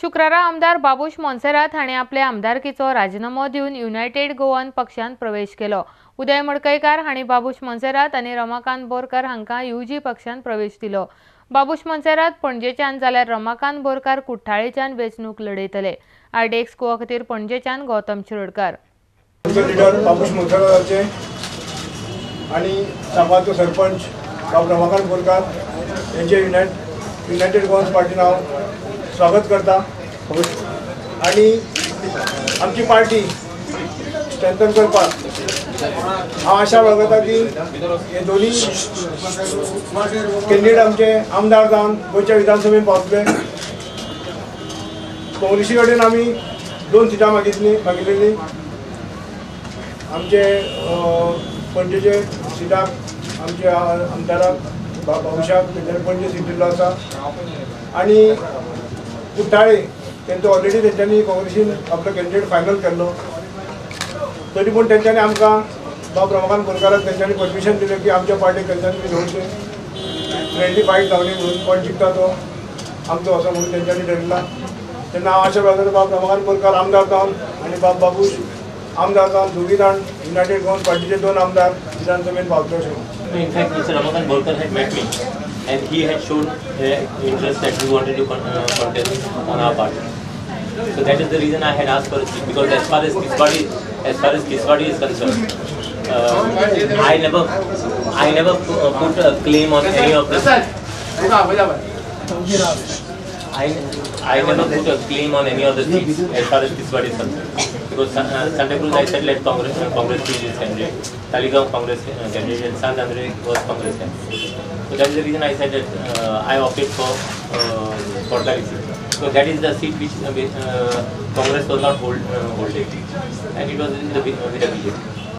शुक्रारा आमदार बाबूश मोन्सेरात हांणी आपले आमदारकीचो राजिनामो दिवन युनायटेड गोवन पक्षांत प्रवेश केलो. उदय मडकयकार हांणी बाबूश मोन्सेरात आनी रमाकांत बोरकार हांकां यूजी पक्षांत प्रवेश दिलो. बाबूश मोन्सेरात पणजेच्यान जाल्यार रमाकांत बोरकार कुठ्ठाळेच्यान वेंचणूक लढयतले. आरडीएक्स गोवा खातीर पणजेच्यान गौतम शिरोडकर. लिडर बाबूश मोन्सेराताचे आणि सांबाचो सरपंच बाब रमाकांत बोरकार यांचे युनायटेड गोवन्स पार्टीन हांव स्वागत करता आणि आमची पार्टी स्ट्रेंथन करपाक हांव आशा बाळगता की हे दोन्ही कॅन्डिडेट आमचे आमदार जावन गोंयच्या विधानसभेन पावतले. काँग्रेसी कडेन आमी 2 सिटां मागिल्ली. आमचे पणजेचे सिटाक आमच्या आमदाराक बाबूशाक तेंच्यांनी पणजे सीट दिल्लो आसा आनी कुठ्ठाळे तेंचो ऑलरेडी तेंच्यांनी काँग्रेसीन आपलो कॅन्डिडेट फायनल केल्लो. तरी पूण तेंच्यांनी आमकां बाब रमाकांत बोरकाराक तेंच्यांनी परमिशन दिलें की आमच्या पार्टीक तेंच्यांनी दवरचें, फ्रेंडली फायट जावनी म्हणून, कोण जिखता तो आमचो असो म्हणून तेंच्यांनी ठरयला. तेन्ना हांव आशा बाळगता बाब रमाकांत बोरकार आमदार जावन आनी बाब बाबूश आमदार जावन दोगूय जाण युनायटेड गोवन पार्टीचे 2 आमदार विधानसभेन पावतले अशें. In fact, Mr. Ramakant Borkar had met me and he had shown interest that he wanted to contest on our party. So that is the reason I had asked for a seat, because as far as Tiswadi is concerned, I never put a claim on any of the. I never put a claim on any of the seats as far as Tiswadi is concerned, because Santa Cruz I said let Congress choose its candidate, Taligaon Congress candidate, and Sant Andre was Congress candidate. So that is the reason I said that I opted for Cortalim seat. So that is the seat which Congress was not holding, and it was in the with the BJP.